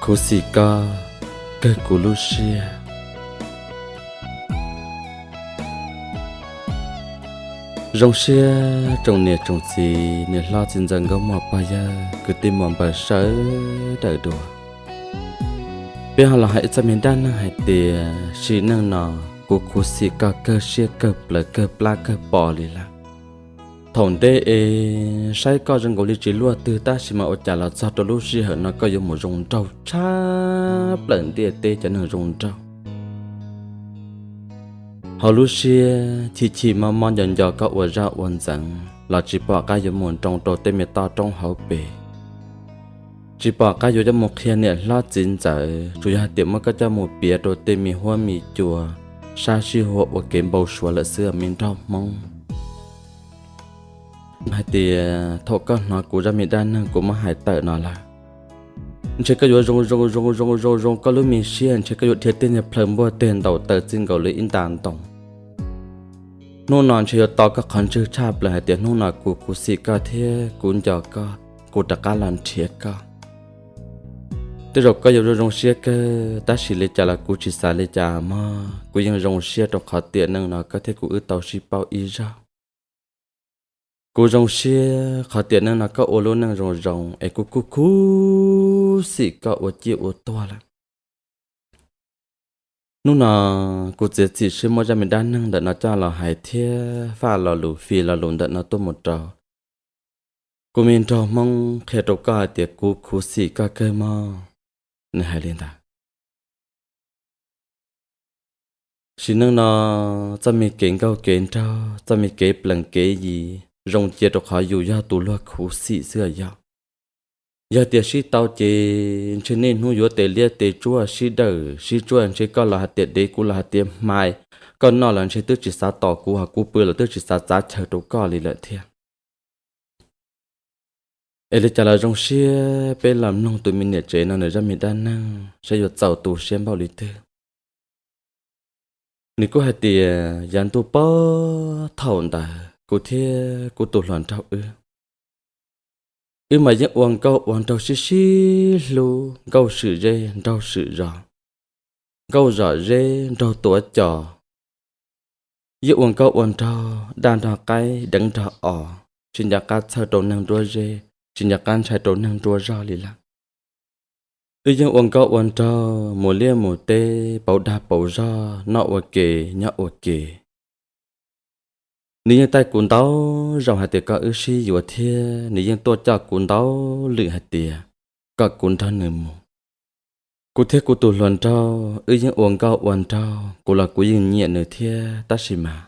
Khuv xim koj kawg kuv lub siab. Zoo siab tsoom niam tsoom txiv, niam hlob txiv ntxawm nkauj muam pog yawg kwv tij muam npawg sawv daws dua. Peb ho los hais ib txoj me dab neeg hais tias sim neej no kuv khuv xim koj kawg siab kawg plawv kawg plab kawg pos li lawm. Thaum ntej es saib koj zoo nkaus li tsis luaj twg tab sis mas ua cas los txog rau lub sij hawm no koj yuav mus zoo nraug tshaj plaws ntiaj teb cov neeg zoo nraug. Hauv lub siab chim chim mob mob nco nco koj ua zaj ua ntxeev los tsis pom qab yuav mus nroo rau tej me toj roob hauv pes. Tsis pom qab yuav coj mus qhia niam hlob txiv ntxawm, tsuas yog hais tias muab koj coj mus piav rau tej me huab me cua, sab sij hua ua kev npau suav lawm xwb me nraug Hmoob. Hais tias thaum koj hnov kuv zaj me dab neeg kuv muab hais tawm no lawm, ntshe koj yuav zoo zoo zoo zoo zoo zoo koj lub me siab, ntshe koj yuav dhia tej niag plhaw npuaj teg ntaus taw txij nkaus li ib nta ntoo. Hnub no ntshe yuav to koj qhov ntswg tshaj plaws hais tias hnub no kuv khuv xim koj thiab kuv nco koj, kuv rov qab los nrhiav koj. Tej zaum koj yuav zoo zoo siab kawg tab sis li cas los kuv tsis xav li cas mog, kuv yeej zoo siab rau qhov tiam neej no koj thiab kuv wb tau sib paub ib zaug. Kuv zoo siab qhov tiam neej no koj ua lub neej zoo zoo es kuv kuj khuv xim koj ua ciaj ua tuag lawm. Hnub no kuv txiav txim siab muab zaj me dab neeg ntawm no coj los hais thiab faj lo lus fij lo lus ntawm no tuaj mus rau kuv me nraug Hmoob qhia rau koj hais tias kuv khuv xim koj kawg mog. Nws hais li ntawd. Sim neej no txoj me kev nkauj kev nraug, txoj me kev plees kev yi zoo cia rau qhov yus yog tus luag khuv xim xwb os yog. Yog tias sib tau ces ntshe niaj hnub yuav tes liab tes tsuaj sib dawm sib tsuaj, ntshe koj los hais tias dev kuv los hais tias hmai, koj noj los ntshe twb tsis xav tos kuv, hos kuv pw los twb tsis xav txav chaw rau koj li lawm thiab. Es li cas los zoo siab peb los mloog tus me niam tsev no nws zaj me dab neeg saib yuav txaus tu siab npaum li twg. Nws kuj hais tias yav ntuj pob thaum ntawd kuv thiab kuv tus hluas nraug wb, wb mas yeej ua nkauj ua nraug sib sib hlub, nkauj swm zej nraug swm zos, nkauj zom zeb nraug tuav cos. Yeej ua nkauj ua nraug daj nrog qaib deev nrog os, tsis nco qab txhawj rau neeg nruab zeb, tsis nco qab ntshai rau neeg nruab zog li lawm. Wb yeej ua nkauj ua nraug mus liaj mus teb pauv dag pauv zog noj ua ke nyob ua ke. Nws yeej taij kuv ntau zaus hais tias kom wb sib yuav thiab nws yeej tuaj coj kuv ntau lwm hais tias kom kuv nrog nws mus. Kuv thiab kuv tus hluas nraug wb yeej ua nkauj ua nraug, kuv los kuv yeej nyiam nws thiab tab sis mas